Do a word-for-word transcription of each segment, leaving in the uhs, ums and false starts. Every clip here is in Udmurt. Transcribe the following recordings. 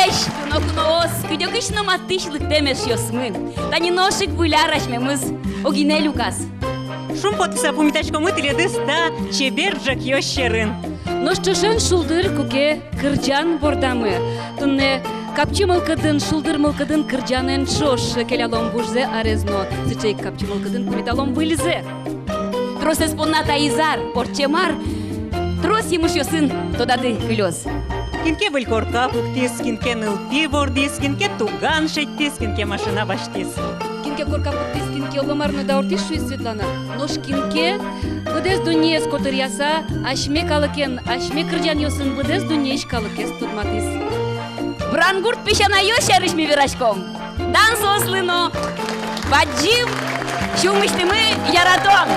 Куноос, кыдёкысь но матысь лыктэм эшъёсмы. Тани нош ик выль ар асьмемыз огинэ люказ. Шумпотыса пумитаськомы тӥледыз та чебер ӝӧкъёс сьӧрын. Нош ӵошен шулдыр, куке кырӟан бордамы. Туннэ капчи мылкыдын, шулдыр мылкыдын кырӟанэн ӵош келялом вужзэ, арез но сыӵе ик капчи мылкыдын пумиталом выльзэ. Тросэз понна та изар, ортчем ар трос емышъёсын тодады кылёз. Кин ке выль корка пуктӥз, кин ке нылпи вордӥз, кин ке туган шедьтӥз, кин ке машина басьтӥз. Кин ке корка пуктӥз, кин ке оло мар но дауртӥз, шуиз Светлана. Нош кин ке быдэс дуннеез котыръяса, асьме калыкен, асьме кырӟанъёсын быдэс дуннеысь калыкез тодматӥз. Брангурт песянайёс сярысь ми вераськом. Дан соослы но бадӟым сюлмысьтымы яратон.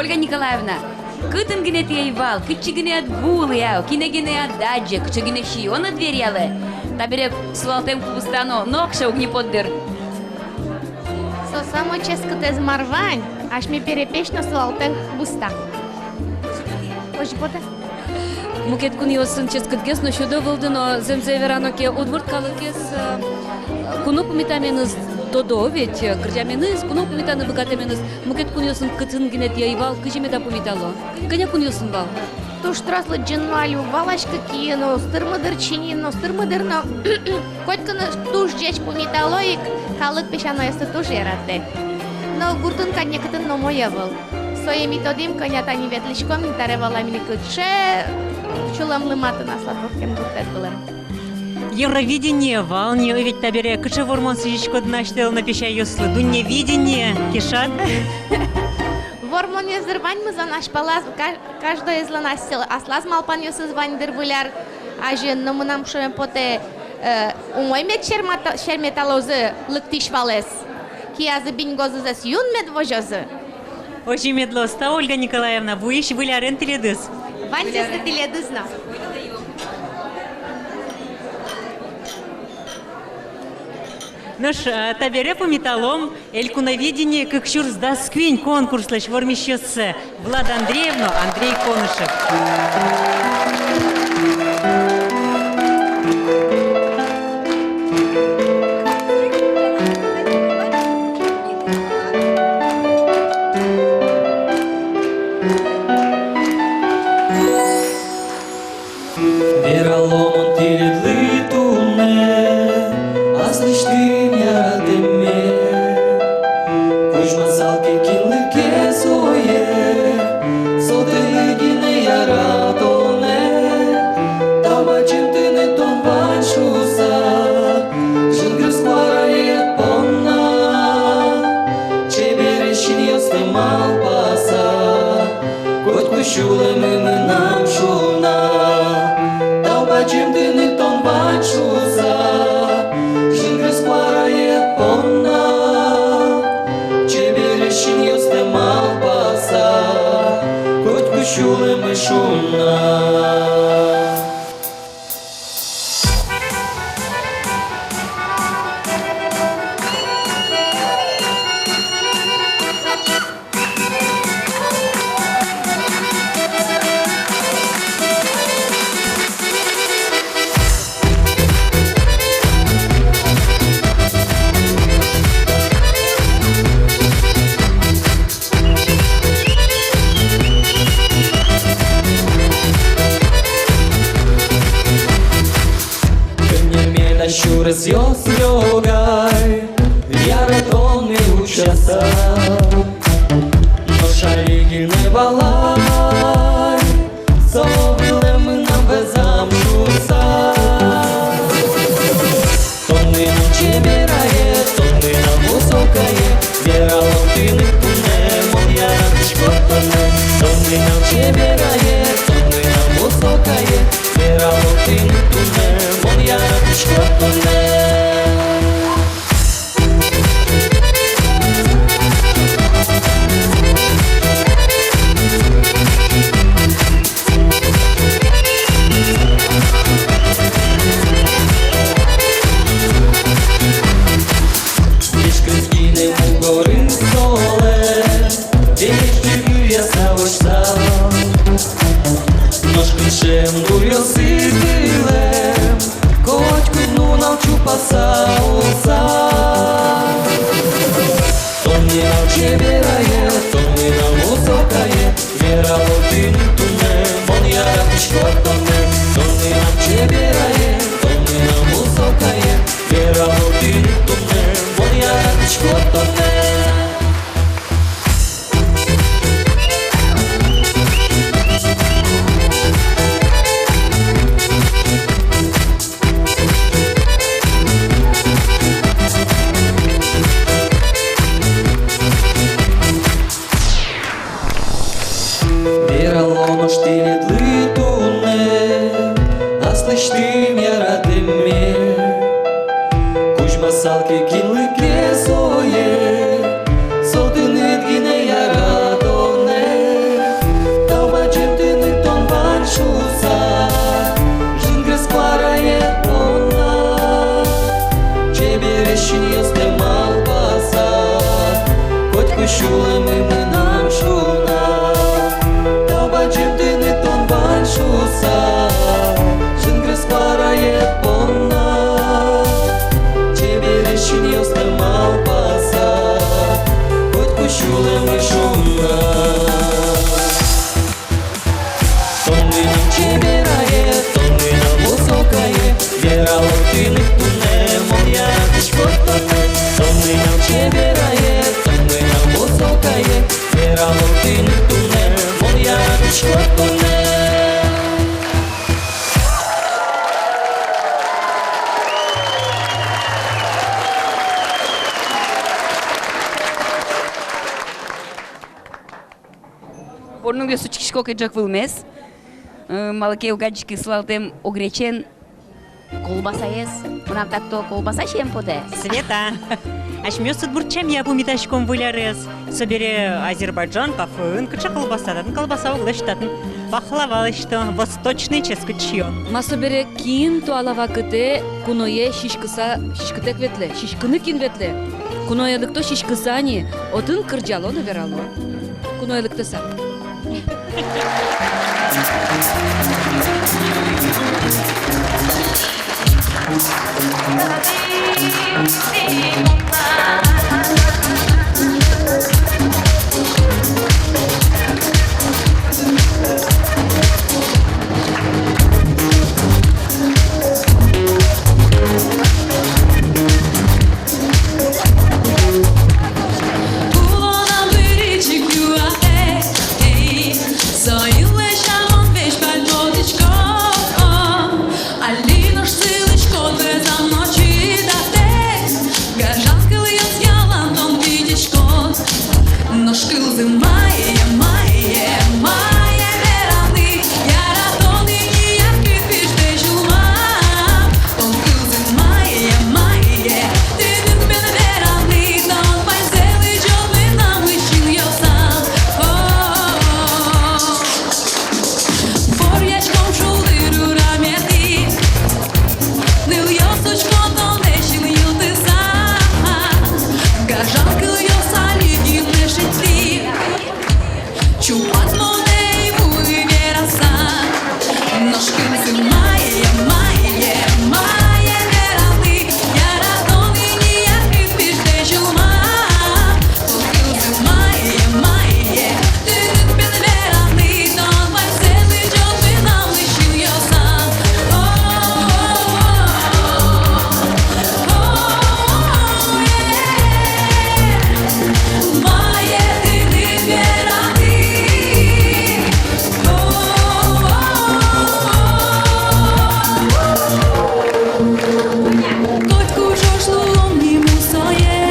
Ольга Николаевна, кытын гинэ тӥ ӧй вал, кытчы гинэ ӧд вуылэ, кинэ гинэ ӧд адӟе, кыӵе гинэ сиён ӧд веръялэ, табере сылалтэм кубыста но нокыӵе уг ни поты дыр. Со самой ческытэз мар вань, асьме перепеч но сылалтэм кубыста. Озьы потэ. Мукет кунъёсын ческытгес но сюдо вылды но, зэмзэ верано ке, удмурт калыкез, э, куно пумитаменыз тодо ведь, э, кырӟаменыз, куно пумитаны быгатэменыз. Мукет кунъёсын кытын гинэ тӥ ӧй вал, кызьы меда пумитало? Кӧня кунъёсын вал? Туж трос лыдӟыны но али уг валаськы, киын но уз тырмы дыр, чиньыын но уз тырмы дыр, но котьку но туж ӟеч пумитало ик, калык песяноесты туж яратэ. Но гуртын кадь некытын но умой ӧвӧл. Сое ми тодӥм, кӧня тани ветлӥськом ни, табере валамы ни, кыӵе сюлэмлы матын аслад вордскем гуртэд вылэм. Евровидение вал ни, ой, ведь табере кыӵе вормон сӥзиськод на асьтэлы но, песяйёслы? Дунневидение, ке шат. Вормонэз дыр ваньмыз но азьпалаз, ка-, каждоезлэн ас-, аслаз малпанъёсыз вань дыр выль ар азьын, но мынам шуэме потэ, э, умой мед сермата-, серметалозы лыктӥсь валэз. Киязы биньгозызэс юн мед возёзы. Озьы мед луоз. Тау, Ольга Николаевна, вуись выль арен тӥледыз. Ваньзэсты тӥледыз но. Нош, а, табере пумиталом «Элькуновидение кык сюрс дас куинь» конкурслэсь вормисьёссэ. Влад Андреев но Андрей Конышев. Верало мон тӥледлы туннэ аслэсьтым яратэмме. Кузьмасал ке кинлы ке сое, со тыныд гинэ яратонэ. Тау бадӟым тыныд тон вань шуыса, жингрес куараед понна, чебересь синъёсты малпаса, котьку сюлэмы мынам шуна. Тау бадӟым тыныд тон вань шуыса, жингрес куараед понна, чебересь синъёсты малпаса, котьку сюлэмы шуна. Кӧня меда сюресъёс лёгай, яратонэ утчаса. Нош али гинэ валай, со вылэм мынам вӧзам шуыса. Тон мынам чеберае, тон мынам высокае, вералом тыныд туннэ, мон яратӥсько тонэ. Тон мынам чеберае, тон мынам высокае, вералом тыныд туннэ, мон яратӥсько тонэ. Вешкыт гинэ мугорын солэн, весь чигыръяса возьса. Верало тӥни туннэ, мон яратӥсько туннэ. Бурнугес учкисько ке ӝӧк вылмес. Э, малы ке уг адӟиськы сылалтэм огречен колбасаез. Мынам так-то колбаса сием потэ. Света. Асьмеос удмурт сямъя пумитаськом Выль арез. Собере Азербайджан, КФУ-ын кыӵе колбаса, татын колбаса уг лэсьты, татын пахлава лэсьто, восточный ческыт сиён. Ма собере кин туала вакытэ куное сиськыса, сиськытэк ветлэ, сиськыны кин ветлэ? Куное лыкто сиськыса ни, отын кырӟало но верало. Куное лыктыса. Нош кылзы мае, мае, мае вераны, яратон ини яркыт пиштэ сюлмам. Тон кылзы мае, мае, тыныд бен вераны, тон ваньзэ лыдӟод мынам лыдӟинъёсам. О-о-о. Боръяськом шулдыр ураметӥ, нылъёс учко тонэ синйылтыса. Гажан кылъёс али гинэ шедьтӥ. Чупат монэ ӧй вуы вераса. Нош кылзы мае, мае, мае вераны, яратон ини яркыт пиштэ сюлмам. Тон кылзы мае, мае, тыныд бен вераны, тон ваньзэ лыдӟод мынам лыдӟинъёсам. О-о-о-о. Котьку ӝож луом ни мусое,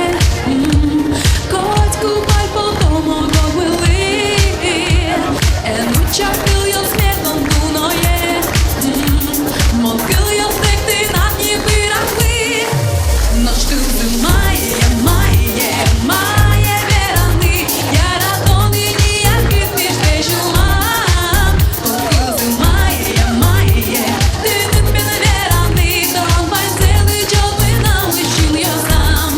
котьку пальпотом ог-огмылы. Эн утча кылъёс мед тон дуное, мон кылъёстэк тынад ни пыраклы. Нош кылзы мае, мае, мае вераны, яратон ини яркыт пиштэ сюлмам. Тон кылзы мае, мае, тыныд бен вераны, тон ваньзэ лыдӟод мынам лыдӟинъёсам.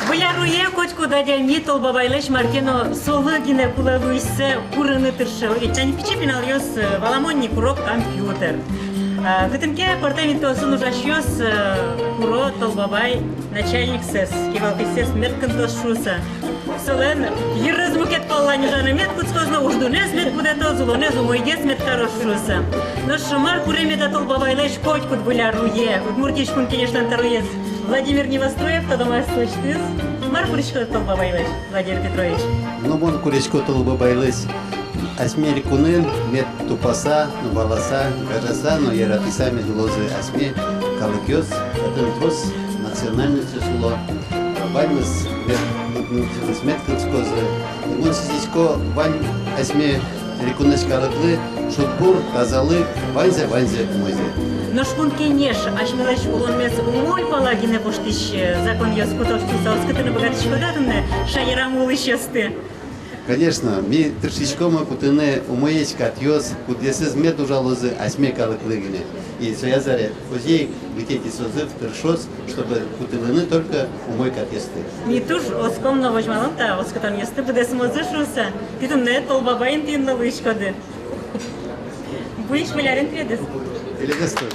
Выль ар уе котькуд адями Тол Бабайлэсь мар ке но солы гинэ кулэ луисьсэ курыны тырше. Ведь тани пичи пиналъёс, э, валамон ни, куро компьютер. А, кытын ке пӧртэм интыосын ужасьёс, э, куро Тол Бабай начальниксэс, кивалтӥсьсэс мед кынтоз шуыса. Солэн йырыз мукет паллань ужаны мед кутскоз но, уждунэз мед будэтоз, улонэз умойгес мед кароз шуыса. Нош мар куре меда Тол Бабайлэсь котькуд Выль ар уе? Удмуртиысь Кун Кенешлэн тӧроез Владимир Невоструев тодомась лэсьтӥз. Мар куриськод Тол Бабайлэсь, Владимир Петрович? Ну, мон курисько Тол Бабайлэсь асьме элькунын мед тупаса но валаса, гажаса но яратыса мед улозы асьме калыкъёс, татын трос национальностьёс уло, ваньмыз мед Мед кутскозы. Мон сӥзисько вань асьме элькунысь калыклы шудбур, тазалык, ваньзэ, ваньзэ умойзэ. Нош Кун Кенеш асьмелэсь улонмес умой пала гинэ воштӥсь, э, законъёс кутоз шуыса оскытыны быгатӥськоды-а туннэ шаерамы улӥсьёсты? Конечно, ми тыршиськомы кутыны умоесь катъёс, кудъёсыз мед ужалозы асьме калыклы гинэ. И соя заре озьы ик витетӥ созыв тыршоз, чтобы кутылыны только умой катъёсты. Ми туж оском но возьмалом та оскытонъёсты, быдэсмозы шуыса. Тӥ туннэ Тол Бабаен тӥни но луиськоды. Буйысь выль арен тӥледыз. Тӥледыз тоже.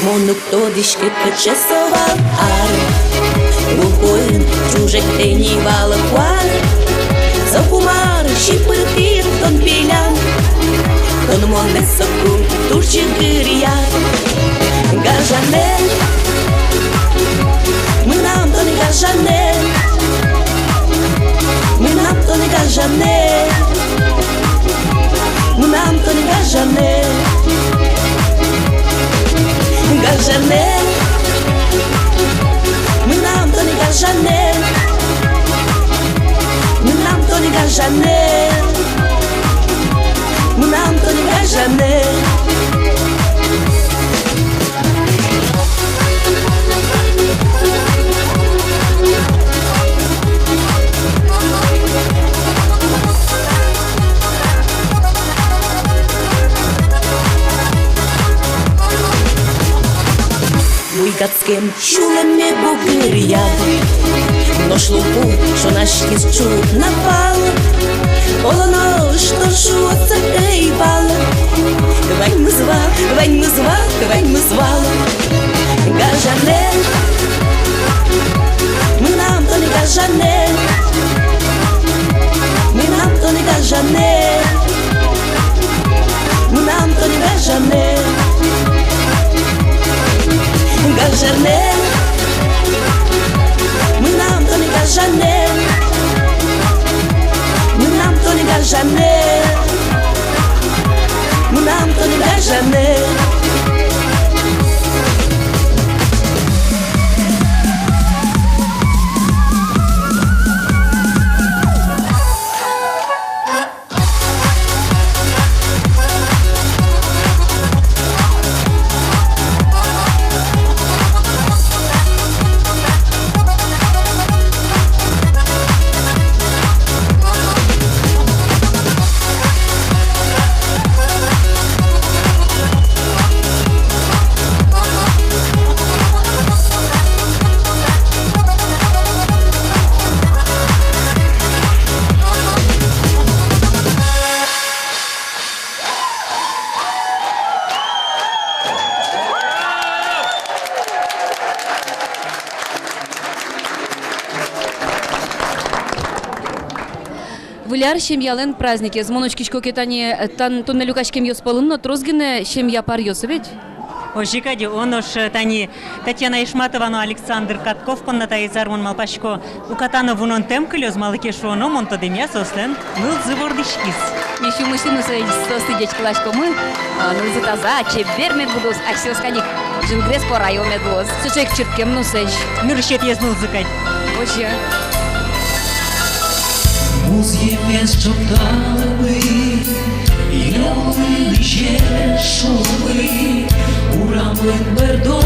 Мон уг тодӥськы, кыӵе со вал ар. Гулкуын ӵужек тӥни вал куар. Соку мар сипыр тӥр тон пелян. Тон монэ соку туж ӟыгыръяд. Гажанэ, мынам тон гажанэ. Мынам тон гажанэ. Мынам тон гажанэ. Гажанэ. Мынам тон гажанэ. Мынам тон гажанэ. Мынам тон гажанэ. Буйгатскем сюлэмме бугыръяд. Нош лулпу шонаськиз ӵукна пал. Оло но, что шуод со, ӧй вал. Ваньмыз вал, ваньмыз вал, ваньмыз вал. Гажанэ, мынам тон гажанэ. Мынам тон гажанэ. Мынам тон гажанэ. Гажанэ. Мынам тон гажанэ. Мынам тон гажанэ. Мынам тон гажанэ. Выль ар — семьялэн праздникез. Мон учкисько ке, тани, э, тан-, туннэ люкаськемъёс пӧлын но трос гинэ семья паръёс, ведь? Озьы кадь, о, нош, э, тани Татьяна Ишматова но Александр Катков понна таиз ар, мон малпасько, уката но вунонтэм кылёз, малы ке шуоно, мон тодэмъя, соослэн нылзы вордӥськиз. Ми сюлмысьтымы со-, соосты ӟечкыласькомы, а, нылзы таза, чебер мед будоз, асьсэос кадь ик жингрес, пора ик мед луоз. Сыӵе ик чырткем нылзэсь. Нырысетӥез нылзы кадь. Озьы. Музъемез ӵокталэмын, йӧлын изе шулы, урамын бӧрдо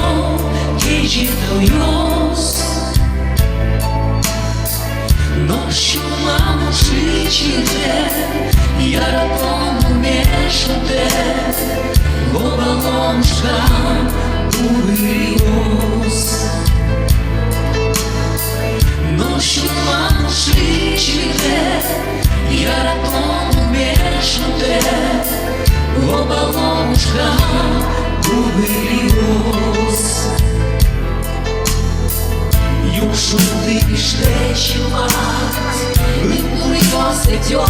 кезьыт тылъёс. Нош сюлмам ӵыжы чыртэ, яратон лулме шунтэ, лобало мушкам бугыръёс. Нош сюлмам ӵыжы чыртэ, яратон лулме шунтэ, лобало мушкам бугыръёс. Юг шунды Иштэ сюлмад, ымпуръёс ӧтё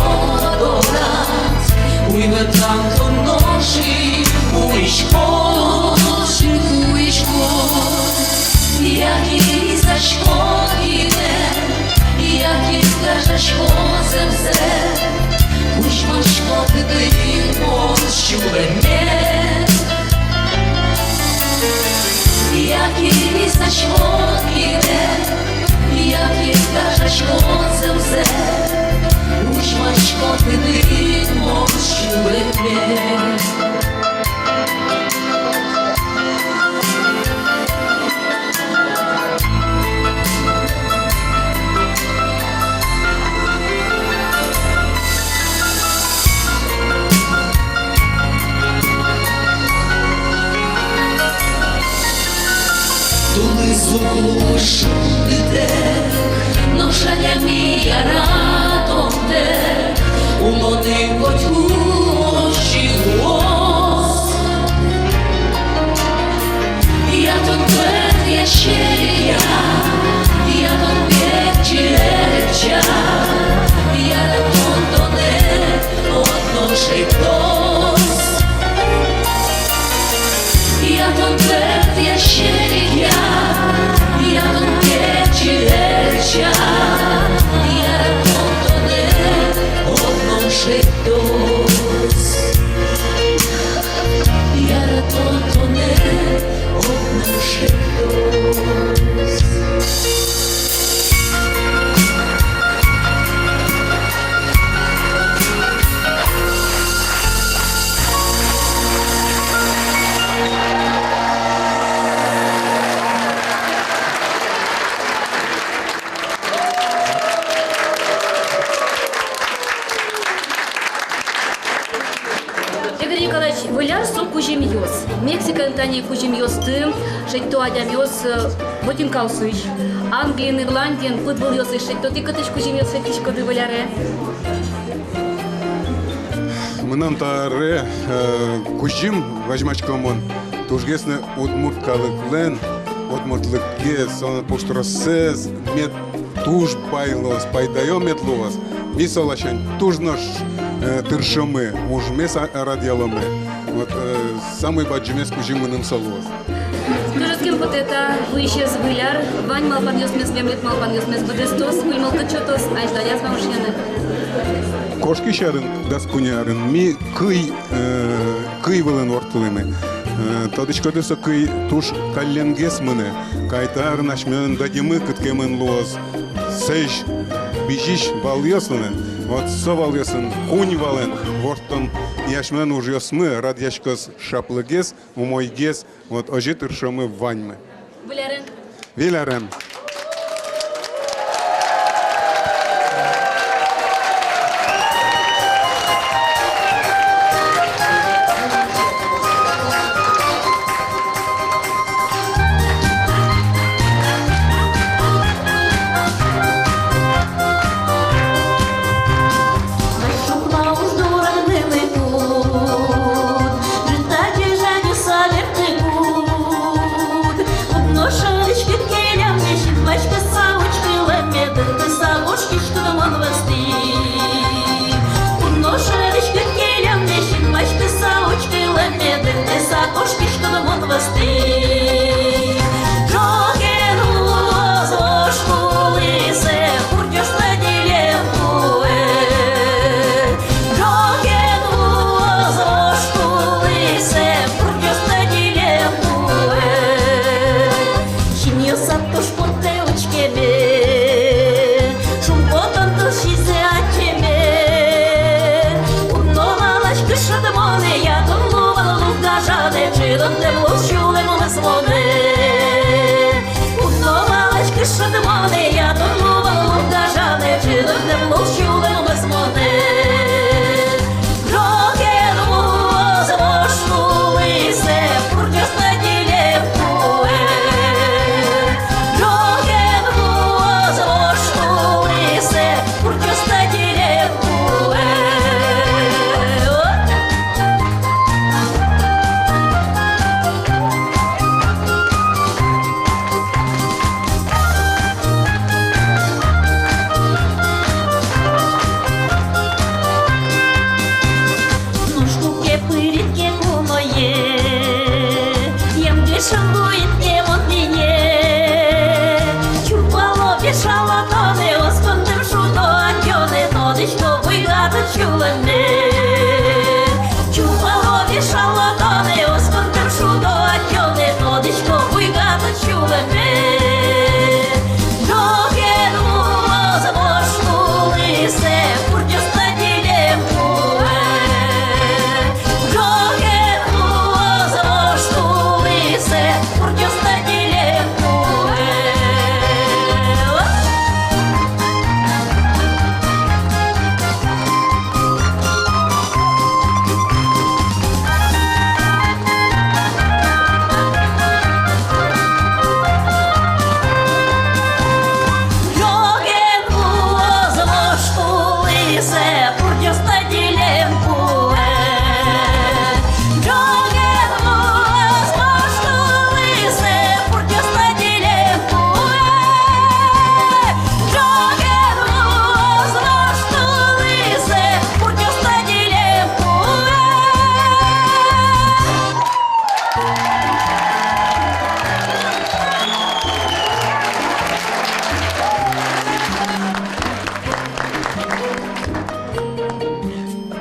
дорад, уйвӧтам тон нош ик куриськод, куриськод. Яке изаськод гинэ, яке гажаськод зэмзэ, кузьмаськод тыныд мон сюлэме. Яке изаськод гинэ, яке гажаськод зэмзэ, кузьмаськод тыныд мон сюлэме. Тулыс уг луы шунытэк, нош адями яратонтэк умойгес котьку озьы луоз. Я тон пӧръя, серекъя, я тон пегӟы, эрекча, яратон тонэ одно шедьтоз. Я тон пӧръя, серекъя, я тон пегӟы, эрекча, яратон тонэ одно шедьтоз. Яратон тонэ одно шедьтоз. Игорь Николаевич, Выль ар со кузьымъёс. Мексикаын тани кузьымъёсты шедьто адямиос, э, ботинкаосысь. Англиын, Ирландиын пыдвылъёсысь шедьто. Тӥ кытысь кузьымъёс шедьтӥськоды Выль аре? Мынам та аре, э, кузьым возьмасько мон тужгес но удмурт калыклэн удмуртлыкгес, солэн пуштроссэс мед туж пайлоз, пайдаё мед луоз. Ми со ласянь туж нош, э, тыршомы, ужмес а-, радъяломы. Вот, э, самой бадӟымез кузьым мыным со луоз. Туж оскем потэ та вуисез Выль ар, вань малпанъёсмес, мемлет малпанъёсмес быдэстоз, куинь мылкыд сётоз, азьланяз вамышъяны. Кошкись арын, дас куинь арын, ми кый, э, кый вылын ворттылӥмы. Э, тодӥськоды, со кый туж калленгес мынэ. Кайта арын асьмелэн дадимы кыткемын луоз сэзь бызись валъёслэн. Вот со валъёсын куинь валэн ворттом, и асьмелэн ужъёсмы радъяськоз шаплыгес, умойгес. Вот озьы тыршомы ваньмы. Выль арен! Выль арен!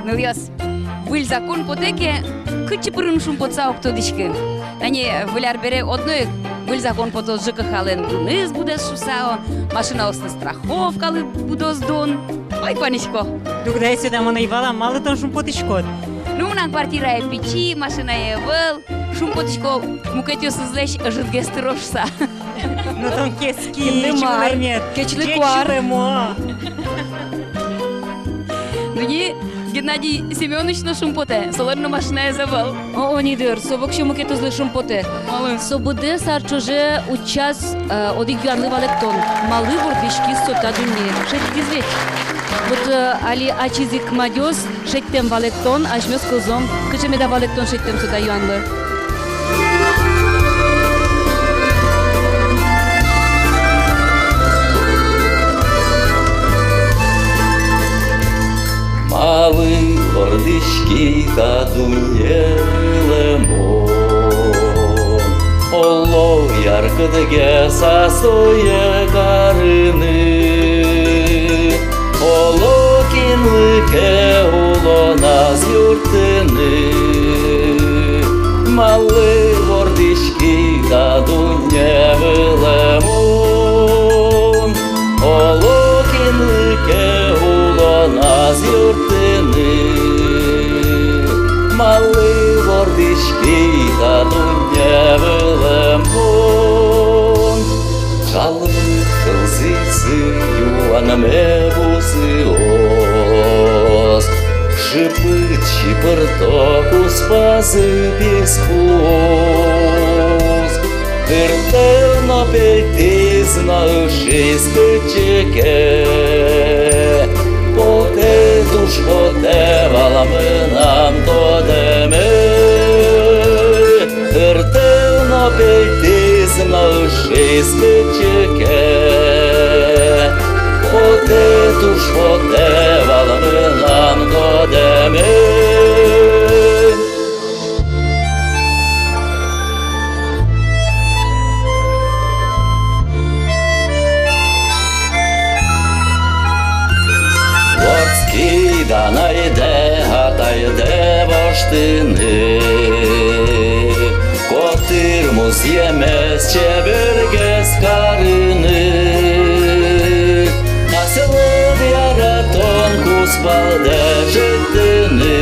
Нылъёс, выль закон потэ ке, кытчы пырыны шумпотыса уг тодӥськы. Тани выль ар бере одно ик выль закон потоз ЖКХ-лэн дуныз будоз шуыса, о, машинаослы страховкалы будоз дун. Ой, куанӥсько. Дугдае сюда, мон ӧй вала, малы тон шумпотӥськод? Ну, мынам квартирае пичи, машинае ӧвӧл. Шумпотӥсько, мукетъёсызлэсь ӧжытгес тыро шуыса. Но тон кески, кинлы мар, чумыр мед. Кечлы куар. Ӟеч сюлэмо. Ну и Геннадий Семёныч но шумпотэ, солэн но машинаез ӧвӧл. О, о, ни дыр, со воксё мукетызлы шумпотэ. Малы? Со быдэс ар ӵоже утчаз, э, одӥг юанлы валэктон. Малы вордӥськиз со та дуннее? Шедьтӥз ведь. Вот, э, али ачиз ик мадёз, шедьтэм валэктон, асьмеос кылзом, кыӵе меда валэктон шедьтэм со та юанлы. Малы вордӥськи та дунне вылэмон? Оло, яркытгес-а сое карыны? Оло, кинлы ке улоназ юрттыны? Малы вордӥськи та дунне вылэмон? Оло, кинлы ке улоназ юрттыны? Малы вордӥськи та дунне вылэмон? Калык кылзӥзы, юанме вузыос, шыпыт чипырто, куспазы писпуос. Ыртэ но пельтӥз но ышиз кытчы ке, потэ, туж потэ вал мынам тодэме. Ыртэ но пельтӥз но ышиз кытчы ке, потэ, туж потэ вал мынам тодэме. Вордскид анайдэ, атайдэ воштыны, котыр музъемез чебергес карыны. Аслыд яратон кузпалдэ шедьтыны,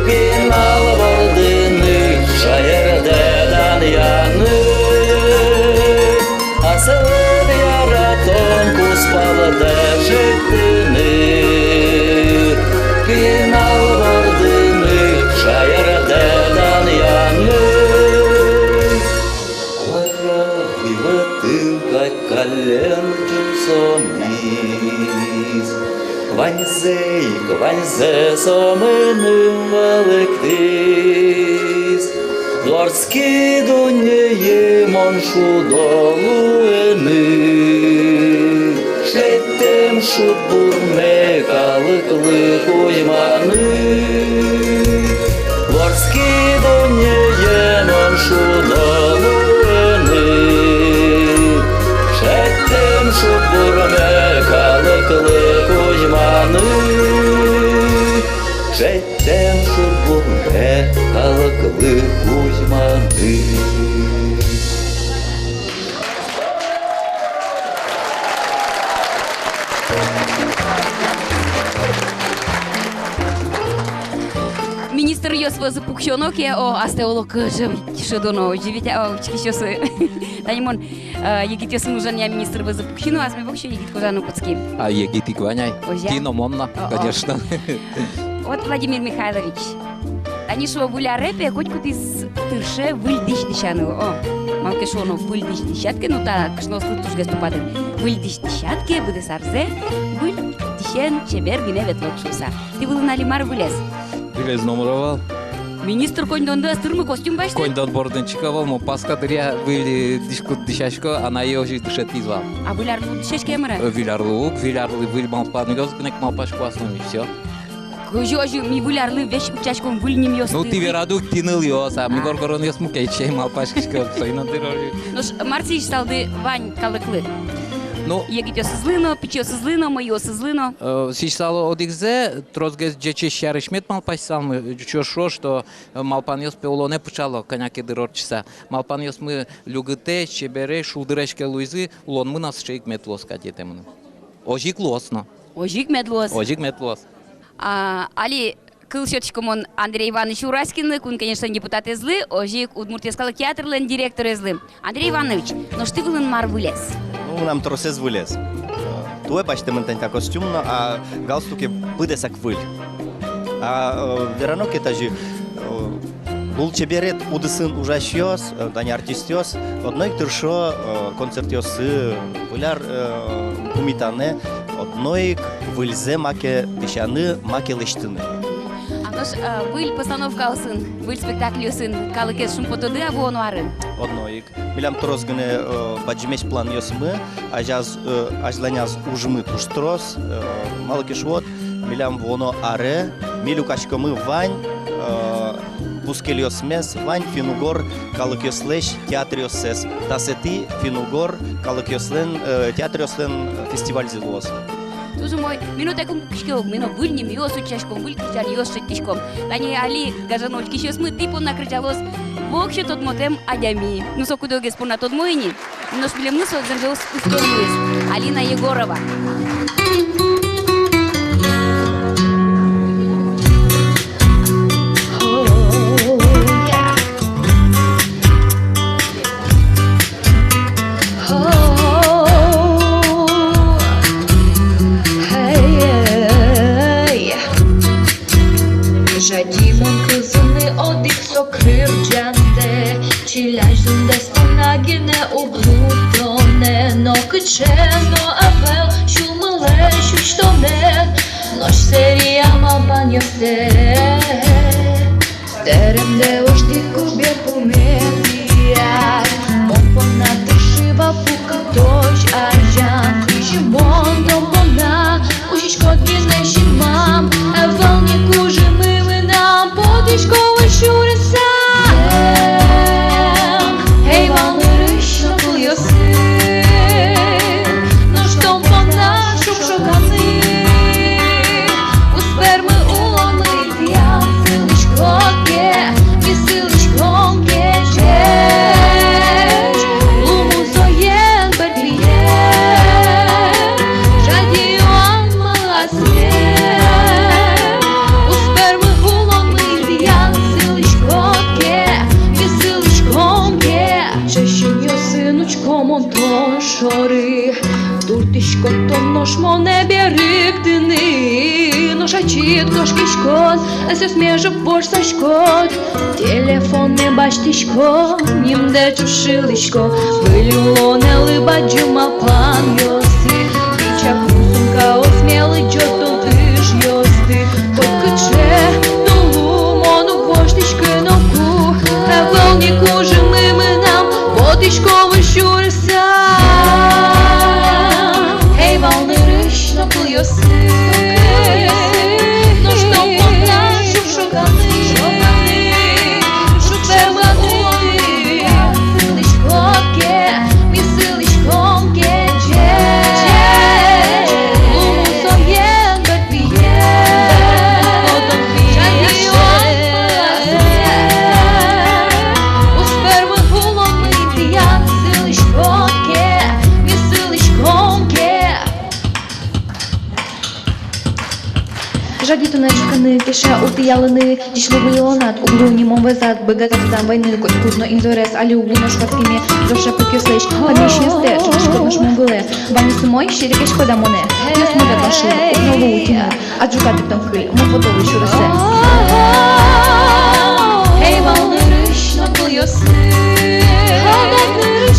пинал вордыны, шаердэ данъяны. Аслыд яратон кузпалдэ шедьтыны, пинал вордыны, шаердэ данъяны. Куара уйвӧтын кадь каллен ӝутсомиз. Ваньзэ ик, ваньзэ со мыным валэктӥз. Вордски дуннее мон шудо луыны, шедьтэм шудбурме калыклы кузьманы. Вордски дуннее мон шудо луыны, шедьтэм шудбурме калыклы кузьманы. Шедьтэм шудбурме калыклы кузьманы. Министръёс вӧзы пуксёно ке, о, астэ оло кыӵе шӧдоно, озьы ведь, а, учкисьёсы. Тани мон, э, егитъёсын ужанъя министр вӧзы пуксьы но, асме воксё егит кожаны кутски. А егит ик вань ай. Озьы-а? Тӥ но, мон но, о, о, конечно. Вот, Владимир Михайлович, тани шуо, выль аре, пе, котькудӥз тырше выль дӥсь дӥсяны, о. Малы ке шуоно, выль дӥсь дӥсяд ке, ну, та кышноослы тужгес тупатэ. Выль дӥсь дӥсяд ке, быдэс арзэ выль дӥсен чебер гинэ ветлод шуыса. Тӥ вылын али мар вылез? Вылез номыр ӧвӧл. Министр коньдонды ӧз тырмы, костюм басьтэ. Коньдон бордын чик ӧвӧл, мон Пасха дыръя выль дӥськут дӥсясько, анае озьы дышетӥз вал. А выль арлы уд дӥсяське мар-а? Э, выль арлы уг, выль арлы выль малпанъёс гинэ малпасько аслым, и всё. Кызьы озьы, ми выль арлы весь утчаськом выль нимъёсты. Ну, тӥ верады ук, тӥ нылъёс, а ми, а, воргоронъёс, мукет сямен малпаськиськом, соин но дыр озьы. Нош мар сӥзьысалды вань калыклы? Ну, егитъёсызлы но, пичиосызлы но, мӧйыосызлы но. Э, сӥзьысал одӥгзэ, тросгес ӟечесь сярысь мед малпаськысалмы, ӵош шуо, что, э, малпанъёс пе улонэ пыӵало, кӧня ке дыр ортчыса. Малпанъёсмы люкытэсь, чебересь, шулдыресь ке луизы, улонмы но сыӵе ик мед луоз кадь, йӧтэ мыным. Озьы ик луоз но. Озьы ик мед луоз. Озьы ик мед луоз. А, али кыл сётӥсько мон Андрей Иванович Ураськинлы, Кун Кенешлэн депутатэзлы, озьы ик Удмурт йӧскалык театрлэн директорезлы. Андрей Иванович, нош тӥ вылын мар выльез? Ну, мынам тросэз выльез. Э, туэ басьтэмын тани та костюм но, а галстуке быдэсак выль. А, э, верано ке, тазьы, э, лулчеберет удысын ужасьёс, э, тани артистъёс, одно ик тыршо, э, концертъёсы, выль ар, э, пумитанэ, одно ик выльзэ маке дӥсяны, маке лэсьтыны. А нош, э, выль постановкаосын, выль спектакльёсын калыкез шумпотоды-а вуоно арын? Одно ик. Милям трос гинэ, э, бадӟымесь планъёсмы, азяз, э, азьланяз ужмы туж трос, э, малы ке шуод, милям вуоно аре ми люкаськомы вань, э, бускельёсмес, вань финн-угор калыкъёслэсь театръёссэс. Дасэтӥ финн-угор калыкъёслэн, э, театръёслэн фестивальзы луоз. Туж умой. Ми но татын пукиськом, ми но выль нимъёс утчаськом, выль кырӟанъёс шедьтӥськом. Тани али гажано учкисьёсмы тӥ понна кырӟалоз «Воксё тодмотэм адями». Ну, со куд-огез понна тодмо ини. Нош милемлы со зэмзэ уз-, уз тодмоз. Алина Егорова. Жади мон кылзыны одӥг со кырӟандэ, чилясь зундэс понна гинэ уг лу тонэ, но кыӵе но ӧвӧл сюлмылэсь усьтонэн, нош сэре малпанъёстэ дэремдэ уждӥд ку берпуметӥяз. Мон понна тырши вал пукатозь азян, кызьы мон тон понна усьтӥськод гинэ синмам. Ӧвӧл ни кужымы мынам поттӥсько выль сюресам. Эй, вал нырысь но кылъёсы, нош тон понна шуг-шуганы уз бер мынам улонлы. Тӥян сылӥськод ке, ми сылӥськом ке ӟеч, лумы соен бер пие. Жади юан мон асме, уз бер мынам улонлы. Тӥян сылӥськод ке, ми сылӥськом ке ӟеч. Синъёсын учко мон тон шоры, туртӥськод тон нош монэ берыктыны. Нош ачид кошкиськод, эсэсме жук ворсаськод, телефонме басьтӥськод, нимдэ ӵушылӥськод. Выль улонэлы бадӟым малпанъёсты, пичи пу сумкаосме лыдӟод тон ыжъёсты. Котькыӵе но луэ, мон уг воштӥськы ноку. Ӧвӧл ни кужымы мынам поттӥсько выль сюресам. Эй, вал нырысь но кылъёсы, нош тон понна шуг-шуганы, шуг-шуганы. Сылӥськод ке, ми сылӥськом ке ӟеч, лумы соен бер пие. Жади юан мон асме, уз бер мынам улонлы. Тӥян сылӥськод ке, ми сылӥськом ке. Жади тонэ ӝутскыны, кеша ултӥялыны. Ӟеч луы выль улонад, уг луы ни мон вӧзад. Быгатӥськод вӧзам вайыны, котькуд но инзорез. Али уг луы нош ватскеме зол шапыкъёслэсь. Адӟиськод нош мон вылэ, ваньзэ умой, серекъяськод-а монэ? Нош мон ватӥсько, уг но луы утьыны. Адӟиськод тон кыль, мон потӥсько выль сюресэ. Эй, вал нырысь но кылъёсы,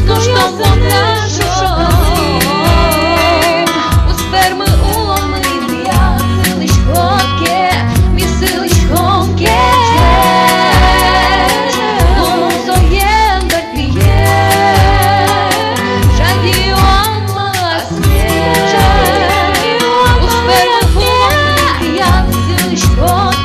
нош тон понна шуг-шуганы. Уз бер мынам улонлы. Тӥян сылӥськод ке, ми сылӥськом ке ӟеч, лумы соен бер пие. Жади юан мон асме, уз бер мынам улонлы. Тӥян сылӥськод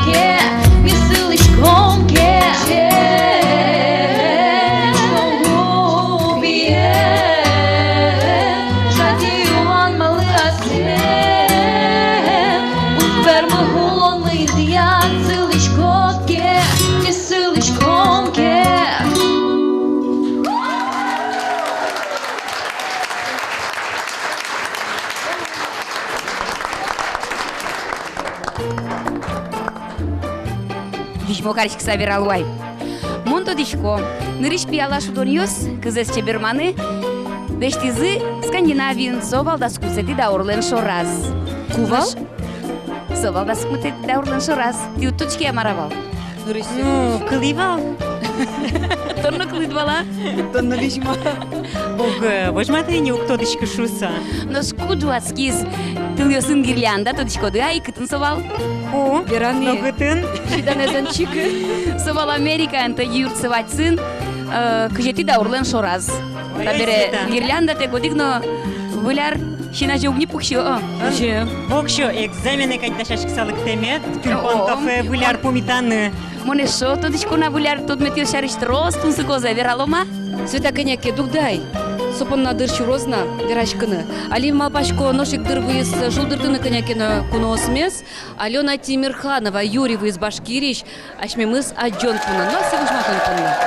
Визьмо кариськыса вералэ ай. Мон тодӥсько, нырысь пияла шудонъёс, кызэз чеберманы, лэсьтӥзы Скандинавиын, со вал дас укмысэтӥ даурлэн шораз. Ку вал? Нош со вал дас укмысэтӥ даурлэн шораз. Тӥ уд тодӥське-а, мар-а вал? Ну, кылӥ вал. Тон но кылӥд вал-а? Тон но визьмо. Уг, э, возьматы ини, уг тодӥськы шуыса. Нош ку ӝуатскиз тылъёсын гирлянда, тодӥськоды-а ай, кытын со вал? Ку? Вераны. Но кытын? Чиданэзэн чик. Со вал Америкаын, тӧдьы юртсы вадьсын, э, кызетӥ даурлэн шораз. Ой, табере Света. Гирляндатэк одӥг но Выль ар син азе уг ни пуксьы, о. Азе. Воксё экзаменэ кадь дасяськыса лыктэмед, тюльпан кафе Выль ар пумитаны. Мон эшшо тодӥсько на Выль ар тодметъёс сярысь трос тунсыкоез вералом-а? Света, кӧня ке дугды ай. Со понна дыр сюроз на вераськыны. Али малпасько, нош ик дыр вуиз шулдыртыны кӧня ке но куноосмес. Алёна Тимерханова, Юрий вуиз Башкириысь, асьмемыз адӟон понна но, сыӵе возьматон понна.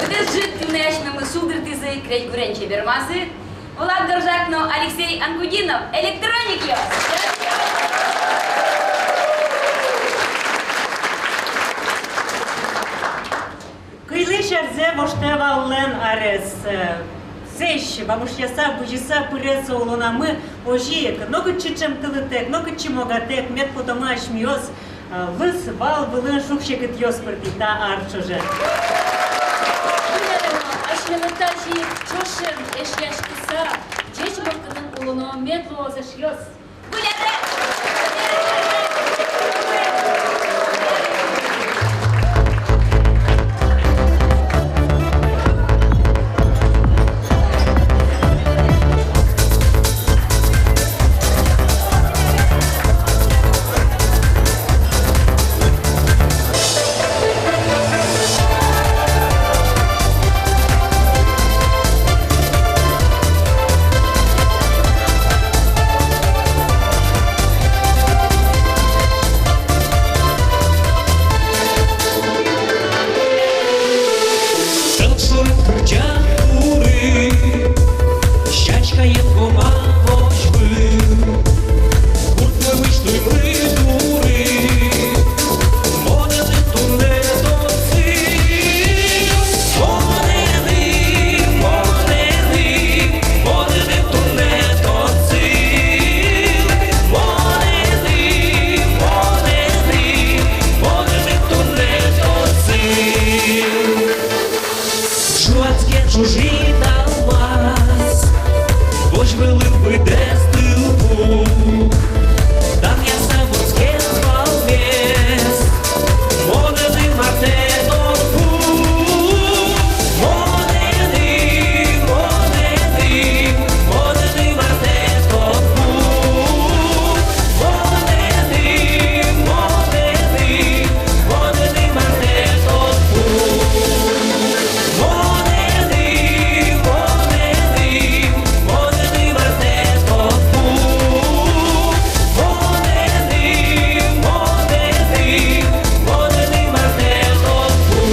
Быдэс ӝыт туннэ асьмемыз шулдыртӥзы, крезьгурен чебермазы Влад Горжак но Алексей Анкудинов, «Электроникъёс». Кыллись арзэ воштэ валлэн арез. Сэзь вамышъяса, бызьыса пыре со улонамы. Озьы ик нокытчы ӵемтылытэк, нокытчы могатэк мед потомы асьмеос, а, лыз вал вылын шуг-секытъёс пыртӥ та ар ӵоже. Выль арен но асьмелы тазьы ик ӵошен эшъяськыса, ӟеч мылкыдын улоно мед луоз, эшъёс. Ӝуатске ӝужыт алмаз, возь вылын быдэс тылпу. Данъяса вордскем валмес, монэным артэ тодпу. Монэным, монэным, монэным артэ тодпу. Монэным, монэным, монэным артэ тодпу.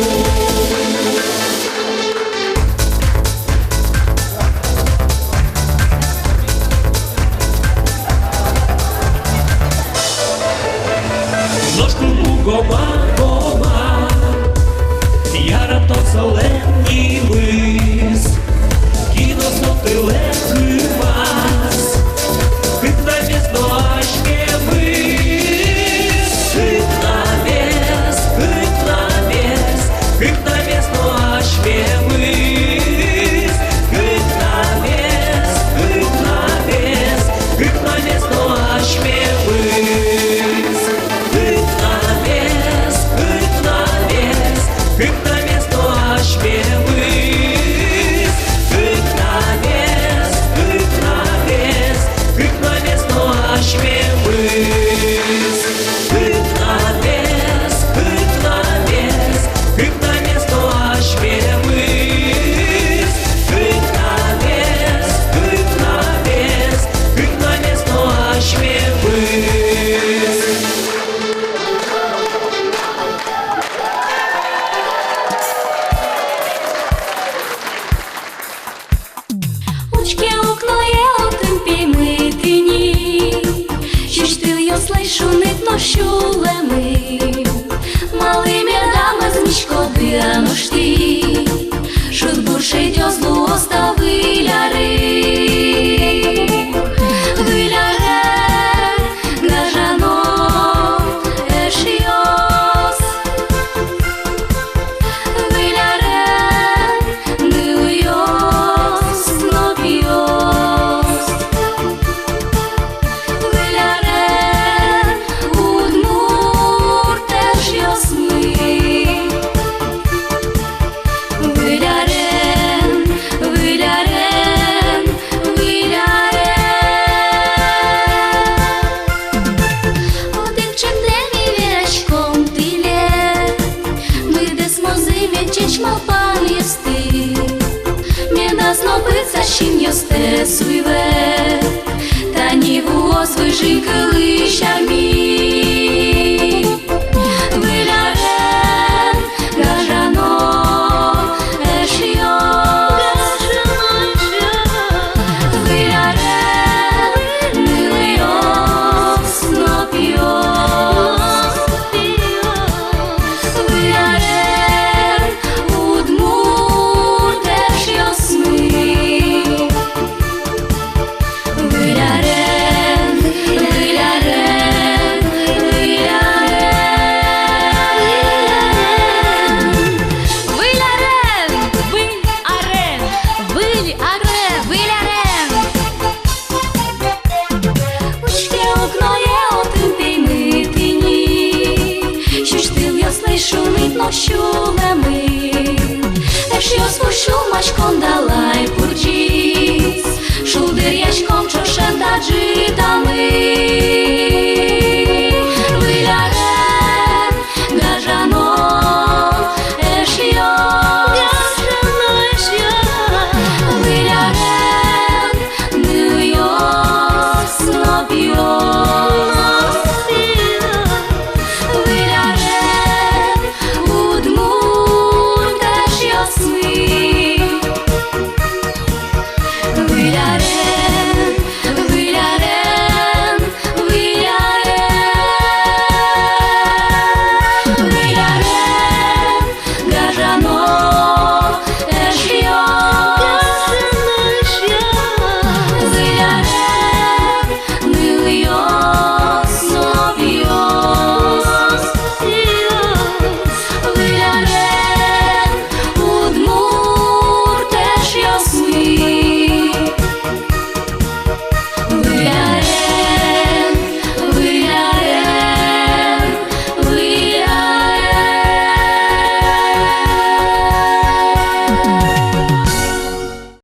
Нош кыл пугомы, гомы, яратон солэн нимыз. Кин но со тылэ кылмаз, кыкнамес но асьмемыз. Кыкнамес, кыкнамес, кыкнамес но асьмемыз. Кыкнамес, кыкнамес, кыкнамес но асьмемыз. Кыкнамес, кыкнамес, кыкнамес но асьмемыз. Кыкнамес, кыкнамес, кыкнамес но асьмемыз. Кыкнамес, кыкнамес, кыкнамес но асьмемыз. Кыкнамес, кыкнамес, кыкнамес но асьмемыз. Учке укное, отын пеймыт ини. Сюсьтылъёслэсь шуныт но сюлэмыт. Малы меда мӧзмиськоды, а нош тӥ? Шудбур шедёз луоз та Выль арын. Выль арын, гажано эшъёс. Выль арын, нылъёс но пиос. Выль арын, удмурт эшъёсмы. Выль арын, Выль арын, Выль арын. Одӥг ӵемдэ ми вераськом тӥлед, быдэсмозы мед ӟеч малпанъёсты. Медаз но пытса синъёстэс уйвӧт, тани вуоз выжыкылысь арми. Выль арын, гажано эшъёс. Выль арын, нылъёс но пиос. Выль арын, удмурт эшъёсмы. Сюлэмын, эшъёс, пусюлмаськон далай пурӟиз. Шулдыръяськом ӵошен та ӝытамы.